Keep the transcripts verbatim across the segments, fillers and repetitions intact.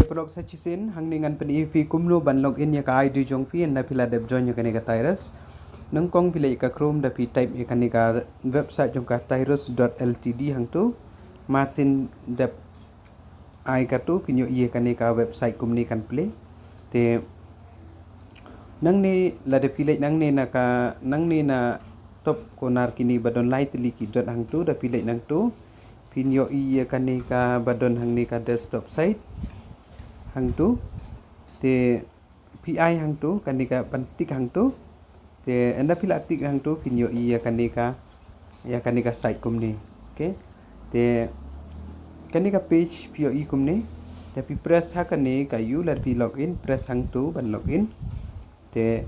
Paralok, sa shisien hangne ngan pyni ïa phi kumno ban login ïa ka I D jong phi ynda phi la dep join ïa kane ka Tirus. Nyngkong phi leit ïa ka Chrome, da phi type ïa kane ka website jong ka tirus dot L T D hangto. Marsien dep ai kato phin ïohi ïa kane ka website kumne kan plie. Te nangne lada phi leit nangne na ka, nangne na top corner kine ba don lai tylli ki dot hangto, da phi leit nangto phin ïohi ïa kane ka ba don hangne ka desktop site hangto. Te phi ai hangto, kane ka ban tick hangto. Te ynda phi la tick hangto phin ïohi ïa kane ka, ïa kane ka site kumne. Okay. Te kane ka page phi ïohi kumne. Te phi press ha kane ka U, lada phi login, press hangto ban login. Te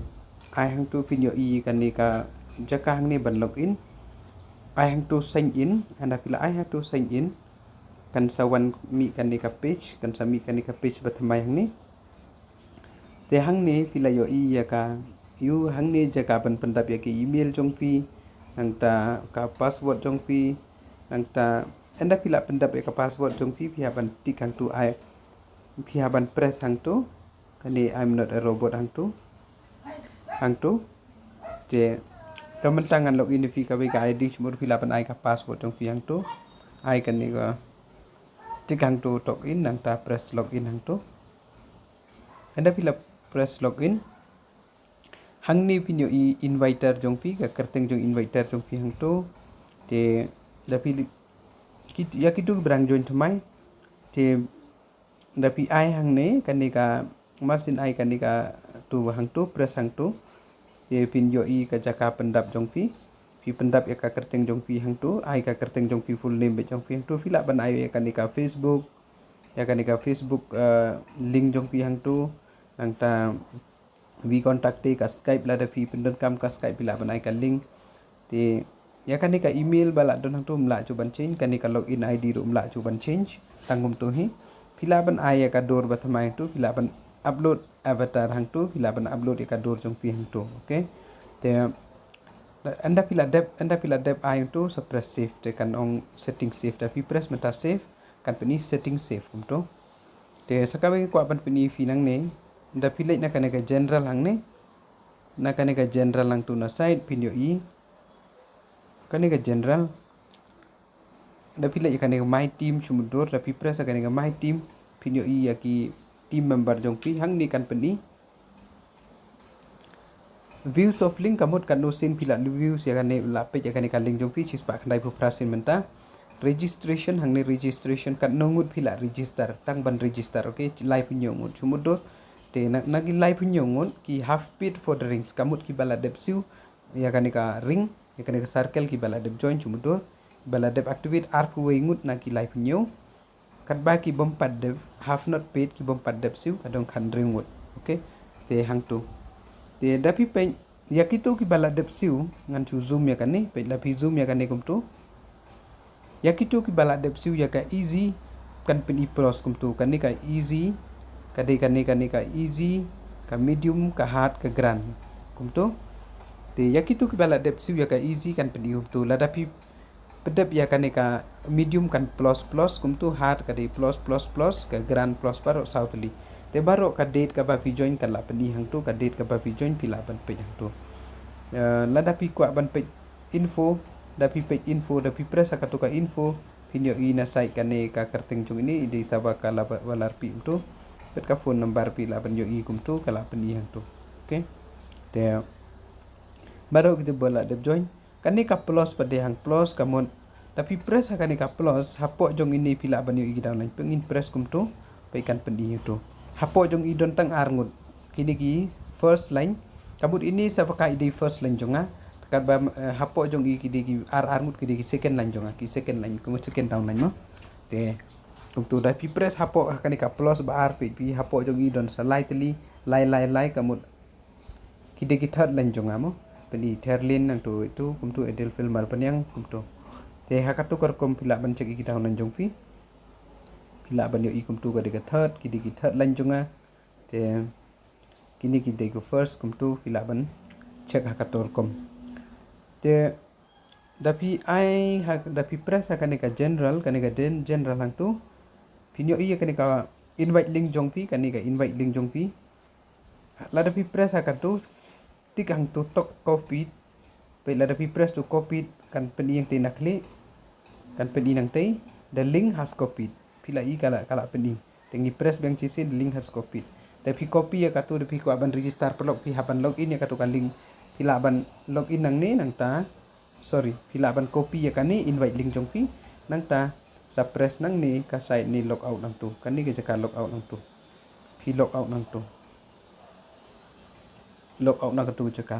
ai hangto phin ïohi kane ka jaka hangne ban login. Ai hangto sign in, ynda phi la ai hangto sign in, kan sa wan mih kane ka page, kan sa mih kane ka page ba thymmai hangne. Te hangne phi la ïohi ïa ka, ïoh hangne jaka ban pyndap ïa ka email jong phi, nangta ka password jong phi, nangta ynda phi la pyndap ïa ka password jong phi, phi hap ban tick hangto, ai, phi hap ban press hangto, kane I'm not a robot hangto, hangto. Te ka mynta ngan login ïa phi kawei ka I D, shu mut phi lah ban ai ka password jong phi hangto, ai kane ka tick hangto, login, nangta press login hangto. Ynda phi la press login, hangne phin ïohi inviter jong phi, ka kyrteng jong inviter jong phi hangto. Te da phi li-, kit-, ïa kito ki ba dang join thymmai. Te da phi ai hangne kane ka, marsien ai kane kato hangto, press hangto. Te phin ïohi ka jaka pyndap jong phi. Phi pyndap ïa ka kyrteng jong phi hangto, ai ka kyrteng jong phi, full name beit jong phi hangto. Phi lah ban ai ïa kane ka Facebook, ïa kane ka Facebook, eh, link jong phi hangto. Nangta WeContact te ka Skype, lada phi pyndonkam ka Skype phi lah ban ai ka link. Te ïa kane ka email ba la don hangto ym lah shuh ban change, kane ka login I D ruh ym lah shuh ban change. Tang kumto hi. Phi lah ban ai ïa ka dur ba thymmai hangto, phi lah ban upload avatar hangto, phi lah ban upload ïa ka dur jong phi hangto. Okay. Te ynda phi la dep, ynda phi la dep ai hangto, sa press save, te kan ong setting save, da phi press mynta save, kan pyni setting save kumto. Te sa kawei nga kwah ban pyni ïa phi nangne, da phi leit na kane ka general hangne, na kane ka general hangto na side phin ïohi kane ka general. Da phi leit ïa kane ka my team, shu mutdur, da phi press ïa kane ka my team, phin ïohi ïa ki team member jong phi, hangne kan pyni views of link, ka mut katno sien phi la views ïa kane, la peit ïa kane ka link jong phi, shispah khyndaiphew phra sien mynta. Registration, hangne registration, katno ngut phi la register, tang ban register, okay, laiphew hynñiew ngut, shu mutdur. Te na, na ki laiphew hynñiew ngut, ki have paid for the rings, ka mut ki ba la dep siew ïa kane ka ring, ïa kane ka circle, ki ba la dep join, shu mutdur, ba la dep activate arphew wei ngut na ki laiphew hynñiew. Katba ki bym pat dep, have not paid, ki bym pat dep siew, ka don khathynriew ngut. Okay. Te hangto. Te da phi peit ïa kito ki ba la dep siew, ngan shu zoom ïa kane, peit, la phi zoom ïa kane kumto. Ïa kito ki ba la dep siew ïa ka easy, kan pyni plus kumto, kane ka easy, ka dei kane, kane ka easy, ka medium, ka hard, ka grand. Kumto. Te ïa kito ki ba la dep siew ïa ka easy kan pyni kumto, lada phi pyndep ïa kane ka medium kan plus plus kumto, hard ka dei plus plus plus, ka grand plus, baroh saw tylli. Te baroh ka date kaba phi join kan la pyni hangto, ka date kaba phi join phi lah ban peit hangto. Eh, lada phi kwah ban peit info, da phi peit info, da phi press ha kato ka info, phin ïohi na side kane ka kyrteng jong ine, i dei sa ba ka la ba, ba la repeat kumto. Bad ka phone number phi lah ban ïohi kumto, ka la pyni hangto. Okay. Te baroh kito ba la dep join. Kane ka plus pat dei hang plus, ka mut da phi press ha kane ka plus, hapoh jong ine phi lah ban ïohi ki downline. Peit, ngin press kumto, peit, kan pyni hangto. Hapoh jong i don tang ar ngut. Kine ki first line. Ka mut ine sa ba ka i dei first line jong nga. Katba, eh, hapoh jong i ki dei ki ar, ar ngut ki dei ki second line jong nga, ki second line, ka mut second downline mo. Te kumto da phi press hapoh ha kane ka plus ba ar, peit, phi, hapoh jong i don sa lai tylli, lai, lai, lai, ka mut ki dei ki third line jong nga mo. Pyni Therlin nangto, itu kumto, Edelfil Marbaniang kumto. Te ha kato ka rukom phi lah ban check ïa ki downline jong phi. Phi lah ban ïohi kumto, ka dei ka third, ki dei ki third line jong nga. Te kine ki dei ka first kumto, phi lah ban check ha kato ka rukom. Te da phi ai ha, da phi press ha kane ka general, kane ka den, general hangto, phin ïohi ïa kane ka invite link jong phi, kane ka invite link jong phi. Lada phi press ha katu, tik hangtu tok copy. Peit lada phi press tu copy, kan pyni hangtei na khlieh. Kan pyni nangtei, the link has copied. Phi la i ka la, ka la pyni. Te ngi press biang shisien, the link has copied. Te phi copy ïa katu, da phi kwah ban register paralok, phi hap ban log in ïa katu ka link. Phi lah ban log in nangne, nangta. Sorry, phi lah ban copy ïa kane invite link jong phi. Nangta, sa press nangne ka site ne log out nangtu. Kane ka jaka log out nangtu. Phi log out nangtu. Log out na katu ka jaka.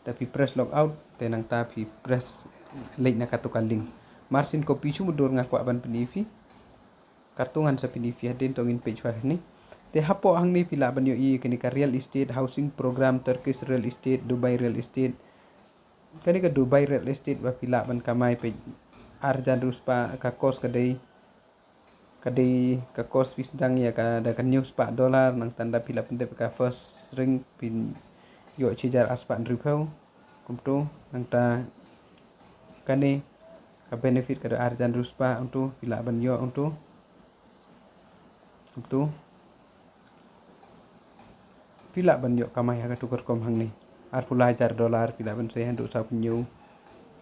Te phi press log out, te nangta phi press leit na katu ka link. Mar shen copy shu mutdur nga kwah ban pyni phi. Katu ngan sa pyni phi hadien, to ngin peit shuwa hangne. Te hapoh hangne phi lah ban ïohi kane ka real estate housing program, Turkish real estate, Dubai real estate. Kane ka Dubai real estate ba phi lah ban kamai, peit ar hajar hynriew spah ka course ka dei. Ka dei ka course phi sdang ïa ka da ka hynñiew spah dollar, nangta lada phi lah pyndep ka first rank phin ïoh shi hajar ar spah hynriewphew. Kumtu, nangta kane ka benefit ka dei ar hajar hynriew spah, kumtu phi lah ban ïoh kumtu. Kumtu. Phi lah ban ïoh kamai ha katu ka rukom hangne. Arphew lai hajar dollar phi lah ban sei haduh sawphew hynñiew.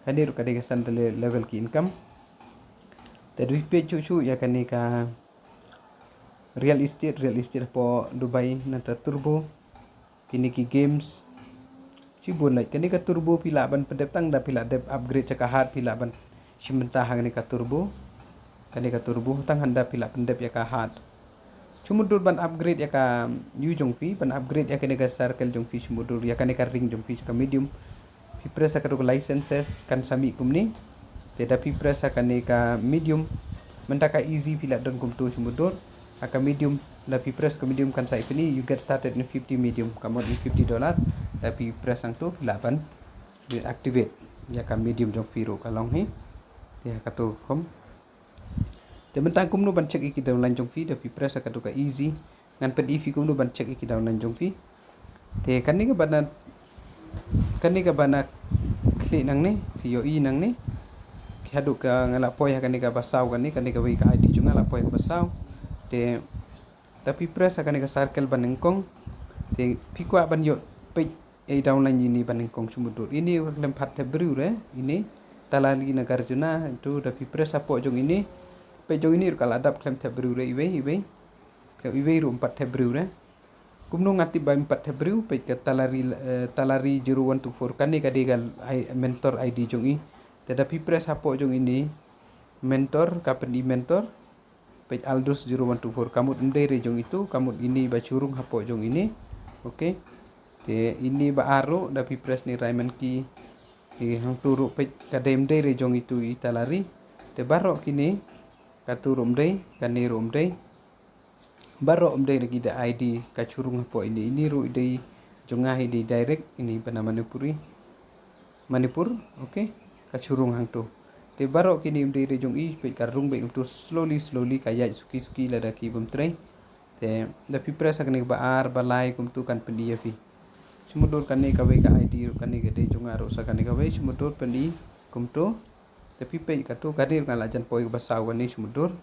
Kane ruh ka dei ka san tylli level ki income. Te dei peit shuh shuh ïa kane ka real estate, real estate hapoh Dubai, nangta Turbo. Kine ki games. Shibun lait, kane ka Turbo phi lah ban pyndep tang da phi lah dep upgrade sha ka hard, phi lah ban shim bynta ha kane ka Turbo. Kane ka Turbo tang hynda phi lah pyndep ïa ka hard. Shu mutdur ban upgrade ïa ka ïu jong phi, ban upgrade ïa kane ka circle jong phi, shu mutdur ïa kane ka ring jong phi sha ka medium. Phi press ha katu ka licenses, kan sa mih kumne. Te da phi press ha kane ka medium. Mynta ka easy phi lah don kumtu, shu mutdur. Ha ka medium, da phi press ka medium kan sa pyni, you get started in fifty medium, ka mut in fifty dollar. Da phi press hangtu phi lah ban activate ïa ka medium jong phi ruh, ka long hi. Te ha katu kum. Te mynta kumno ban check ïa ki downline jong phi, da phi press ha katu ka easy. Ngan pyni phi kumno ban check ïa ki downline jong phi. Te kane kaba na, kane kaba na khlieh nangne, phi ïohi nangne. Ki haduh ka nga la poi ha kane kaba saw kane, kane kawei ka I D jong nga la poi kaba saw. Te da phi press ha kane ka circle ba nyngkong. Te phi kwah ban ïoh peit ei downline ine ba nyngkong, shu mutdur. Ine khlem pat thep briew re, ine Talari Nagarjuna, tu da phi press hapoh jong ine. Peit jong ine ruh ka la dap khlem thep briew re, iwei, iwei. Khlem iwei ruh ym pat thep briew re. Kumno nga tip ba ym pat thep briew, peit ka Talari, eh, Talari zero one two four, kane ka dei ka I, mentor I D jong i. Te da phi press hapoh jong ine mentor, ka pyni mentor. Peit Aldous zero one two four, ka mut ym dei re jong itu, ka mut ine ba shu rung hapoh jong ine. Okay. Te ine ba ar ruh da phi press ne Raymond ki. Te hangtu ruh peit ka dei ym dei re jong itu i Talari. Te baroh kine, katu ruh ym dei, kane ruh ym dei. Baroh ym dei re ki da I D ka shu rung hapoh ine, ine ruh i dei jong nga hi dei direct, ine ba na Manipuri. Manipur, okay. Ka shu rung hangtu. Te baroh kine ym dei re jong i, peit ka rung beit kumtu slowly, slowly ka ïaid suki, suki lada ki bym trei. Te da phi press ha kane ba ar, ba lai kumtu kan pyni ïa phi. Shu mutdur kane kawei ka I D ruh kane ka dei jong nga ruh sa kane kawei, shu mutdur pyni kumtu. Te phi peit katu ka dei nga la jan poi kaba saw kane, shu mutdur.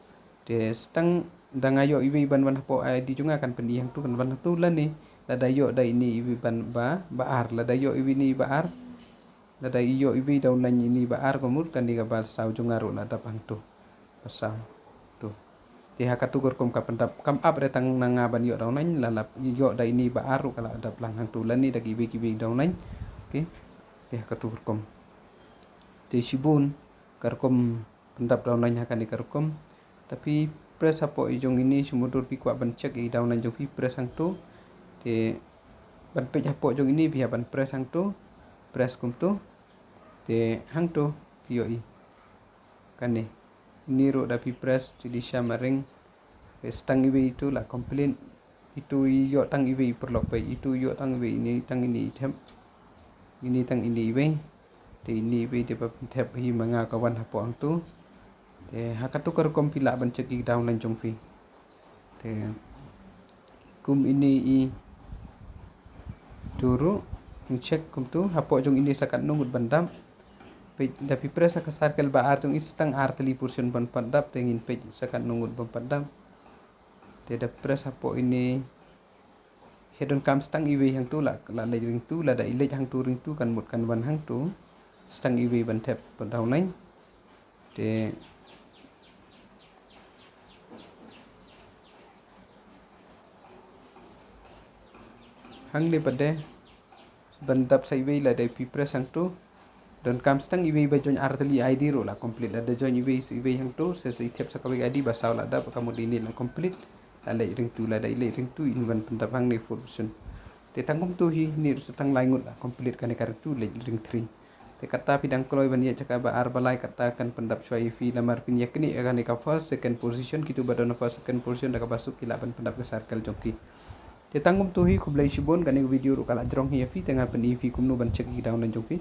Te stang da nga ïoh iwei ban wan hapoh I D jong nga kan pyni hangtu, kan wan hangtu lane. Lada ïoh da ine iwei ban ba, ba ar, lada ïoh iwei ine ba ar. Lada ïoh iwei downline ine ba ar, ka mut kane kaba saw jong nga ruh la dap hangtu. Ba saw. Tu. Te ha katu ka rukom ka pyndap, kam ap re tang na nga ban ïoh downline, la lap ïoh da ine ba ar ruh ka la dap lang hangtu lane da kiwei kiwei downline. Okay. Te ha katu ka rukom. Te shibun ka rukom pyndap downline ha kane ka rukom. Te phi press hapoh i jong ine, shu mutdur phi kwah ban check i downline jong phi, press hangtu. Te ban peit hapoh jong ine phi hap ban press hangtu. Press kumtu. Te hangtu phi ïohi. Kane. Ine ruh da phi press te dei sha maring. Te stang iwei itu la complete. Itu i ïoh tang iwei paralok, peit itu i ïoh tang iwei, ine tang ine i thep. Ine tang ine iwei. Te ine iwei te ba pynthep hi ma nga ka wan hapoh hangtu. Te ha katu ka rukom phi lah ban check i downline jong phi. Te kum ine i tu ruh i check kumtu hapoh jong ine sa katno ngut ban dap. Peit da phi press ha ka circle ba ar jong i, stang ar tylli portion ban pat dap, te ngin peit sa katno ngut ban pat dap. Te da press hapoh ine. Hi donkam stang iwei hangto la, la leit ring two, lada i leit hangto ring two kan mut kan wan hangto. Stang iwei ban thep pat down line. Te hangne pat de ban dap sa iwei lada phi press hangto. Donkam stang iwei ba join ar tylli ID ruh la complete, lada join iwei sa iwei hangto, sa sa i thep sa kawei ID ba saw la dap, ka mut ine la complete. La leit ring two, lada i leit ring two in wan pyndap hangne fourth position. Te tang kumto hi, ne ruh sa tang lai ngut la complete kane ka ring two, leit ring three. Te kata phi dang kloi ban ïa jaka ba ar ba lai, kata kan pyndap shuwa ïa phi, namar phin ïa kane, ïa kane ka first second position, kito ba don first second position da kaba suk ki lah ban pyndap ka circle jong ki. Te tang kumto hi, khublei shibun, kane ka video ruh ka la jrong hi ïa phi, te ngan pyni ïa phi kumno ban check ïa ki downline jong phi.